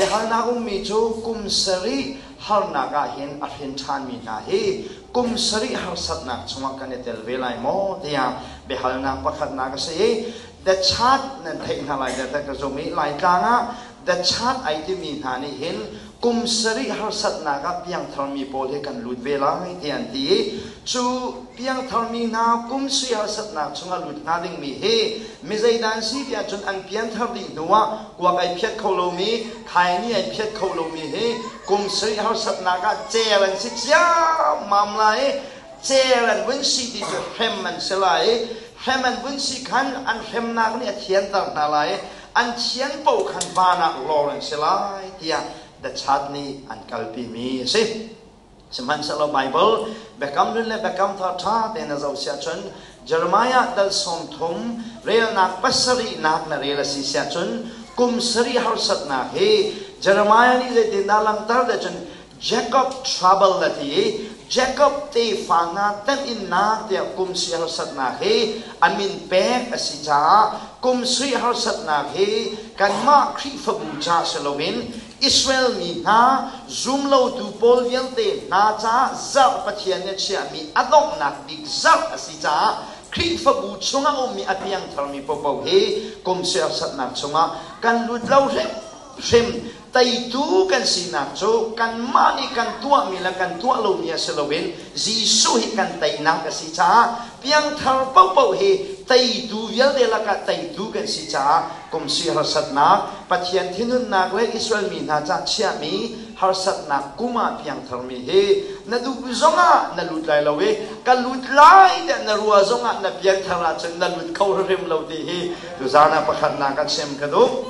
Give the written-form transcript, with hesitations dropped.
Biahalnak ummi cu kum sarih harnak ah hin a hrin ṭhanmi hna hi kum sarih harsatnak chungah kan i tel ve lai maw tiah biahalnak pakhatnak a si i The Chat nan theih hna lai dah ka zum i Laitlang ah The Chat ai timi hna nih hin kum sarih harsatnak ah piangtharmi pawl hi kan lut ve lai tiah an ti i cu piangtharmi hna kum sui harsatnak chungah lut hnga dingmi hi mi zeidah an si tiah cun an pianthar dih hnuah kuak ai phiat kho lomi khaini ai phiat kho lomi hi kum sarih harsatnak ah cel an si ciammam lai i cel an vun si ti cu hrem an si lai i hrem an vun si khan an hremnak nih a thianter hna lai i an thian paoh khan van ah lawr an si lai tiah The Chat nih an kalpimi a si. Sihmanhsehlaw Baibal Biakam Hlun le Biakam Thar ṭha tein na zoh siah cun Jeremiah dal 30 relnak pasarihnak na rel a si siah cun kum sarih harsatnak hi Jeremiah nih zeitindah langhter ti cun Jacob trouble a ti i Jacob tefa hna temhinnak tiah kum sui harsatnak hi a min pek a si caah kum sui harsatnak hi kanmah Khrihfabu ca si loin Israel mi hna zumlotu pawl vialte hna caah zarh Pathian nih a chiahmi a donghnak bik zarh a si caah Khrihfabu chungah a ummi a piangtharmi paohpaoh hi kum sui harsatnak chungah kan lut lo hrimhrim. Teitu kan sinak cu kanmah nih kan tuahmi le kan tuah lomi ah si loin Jesuh hi kan teinak a si caah piangthar paohpaoh hi teitu vialte lakah teitu kan si caah kumsi harsatnak Pathian thinhunnak le Israel mi hna cah chiahmi harsatnak kum ah piangtharmi hi na duh zongah na lut lai lo i ka lut lai tiah na rua zongah na pianthar ahcun na lut kho hrim lo ti hi tuzaan ah pakhatnak ah chim ka duh.